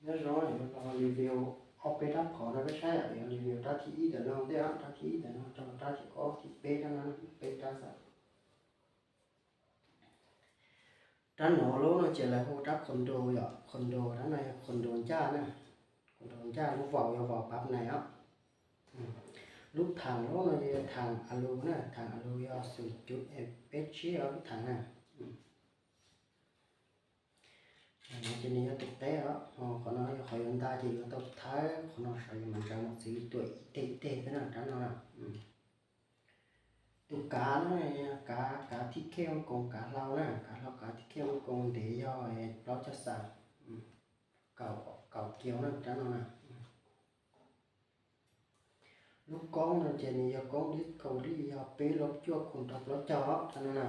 Nyob zoo, yuav los review ob peb rab phom rau peb saib, yuav review rab thib ib ntawm no ntej, rab thib ib ntawm no rau rab thib ob thib peb rab no, peb rab xwb. Rab no lub no ces lawv hu rab condo yom, condo, rab no yog condo ncaj na, condo ncaj, lub vau yog vau pab nais os. Lub thaam lub no yog thaam alu na, thaam alu yog xum cuv peb tsib os lub thaam na. Ces nws yog tus qeb os, qhov no yog qhov yuav nta ces yuav tau thawb qhov no saud, yuav mam ntsaws mos txwv tuam ib teg ib teg xwb na rab no na. Tus kav no kav, kav thib khej Hong Kong kav hlau na, kav hlau kav thib khej Hong Kong ntev yog plaub caug xas, kaum kiaus na rab no na. Lub koob no ces nws yog koob Discovery, yog peb lab cuaj khu rau plaub caug rab no na.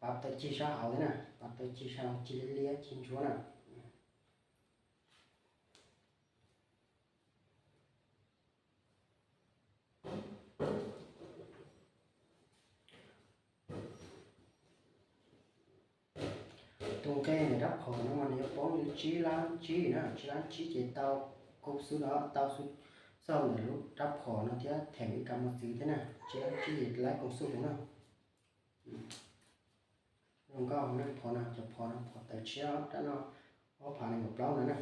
Pab tau cig sab hauv thiab na, pab tau cig sab hauv, cig liab liab cig ntsuab na. Tus nqe ntawm rab phom no mas nws yuav poob li tsib lab tsib na, tsib lab tsib ces tau kub xub no, tau xub xauj ntawm lub rab phom no thiab them ib kav mos txwv thiab na, tsib lab tsib ces laib koom xub no na. Zoo nkauj na phom no, cov phom no phom tawv tshiab, rab no ob phav nees nkaum plaub no na.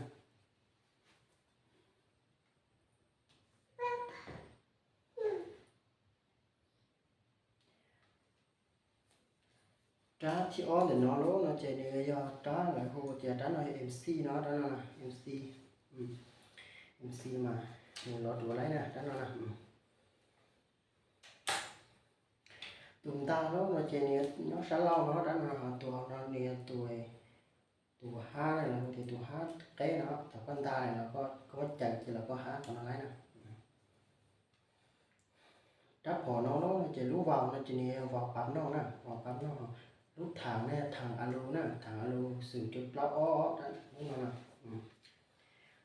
Rab thib ob ntawm no lub no ces nws yog rab lawv hu tias rab no yog MC no, rab no MC, MC mas nws lov duav laib na rab no na. Tus nta lub no ces nws nyob sab laug no, rab no ho tus no nws yog tus, tus hab na, lawv hu tias tus hab qeb no, thaum koj nta los koj muab caws ces los koj hab qhov no laib na. Rab phom no lub no ces lub vau no ces nws yog vau pab noj na, vau pab noj. Lub thaam no yog thaam alu na, thaam alu xum cuv plaub ob, rab lub no na.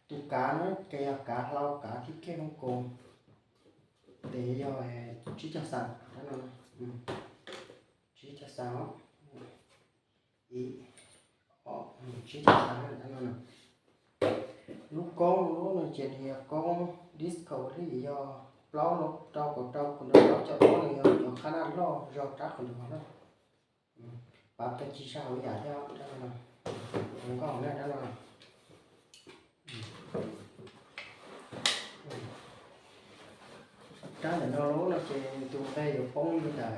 Tus kav no ces yog kav hlau kav thib khej Hong Kong, ntev yog tsib caug xas, rab no, tsib caug xas os. Ib, ob, tsib caug xas, rab no na. Lub koob lub no ces nws yog koob Discovery, yog plaub lab rau kaum rau khu rau plaub caug ob, nws yog cov qhab naj loj zog rab qhov ntawd na. Pab tau cig sab hauv ib yam thiab, rab no zoo nkauj na rab no. Rab ntawm no lub no ces nws tus nqe yuav poob li ntawm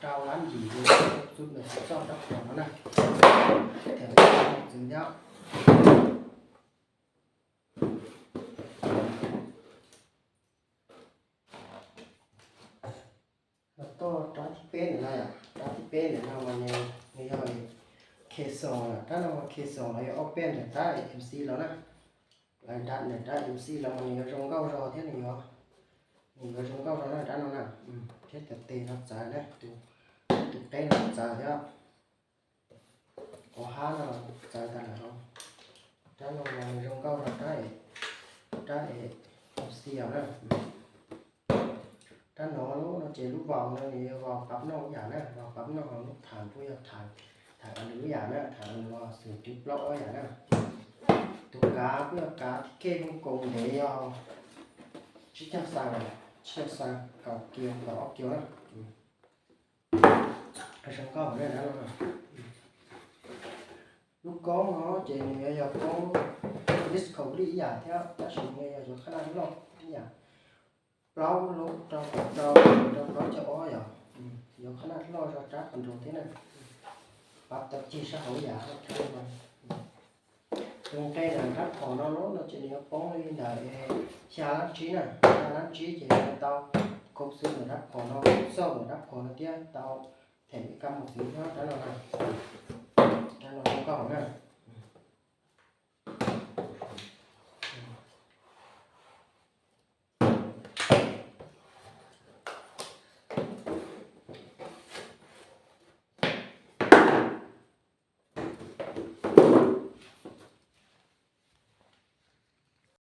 rau lab yim li, xub ntawm xov txoj rab phom no na. Them ib kav mos txwv thiab. Los txog rab thib peb ntawm no yom, rab thib peb ntawm no mas nws yog Khe Xoos, rab no mas Khe Xoos los yog ob peb ntawm rab MC los na. Lawv rab ntawm rab MC los mas nws yuav zoo nkauj zog thiab, nws yuav, nws yuav zoo nkauj zog na rab no na. Thiab cov tes no txawv na, tus qeb no txawv thiab. Cov hab no txawv tas lawm. Rab no mas nws zoo nkauj zog rab, rab MC na. Rab no lub no ces lub vau no nws yog vau pab noj ib yam na, vau pab noj, lub thav kuj yog thav, thav alu ib yam na, thav alu xum cuv plaub ob yam na. Tus kav kuj yog kav thib khej Hong Kong ntev yog tsib caug xas, tsib caug xas, kaum kiaus, kaum ob kiaus na. Zoo nkauj na. Lub koob no ces nws yog koob Discovery ib yam thiab, tab sis nws yog cov qhab naj loj ib yam. Plaub lab rau kaum rau, rau plaub caug ob yom. Yog qhab naj loj zog rab qhov ntawd thiab na. Pab tau cig sab hauv ib yam. Tus nqe ntawm rab phom no lub no ces nws yuav poob li ntawm xya lab tsib na, xya lab tsib ces yuav tau kub xub ntawm rab phom no, xauj ntawm rab phom no thiab tau them ib kav mos txwv thiab rab no na. Rab no zoo nkauj na.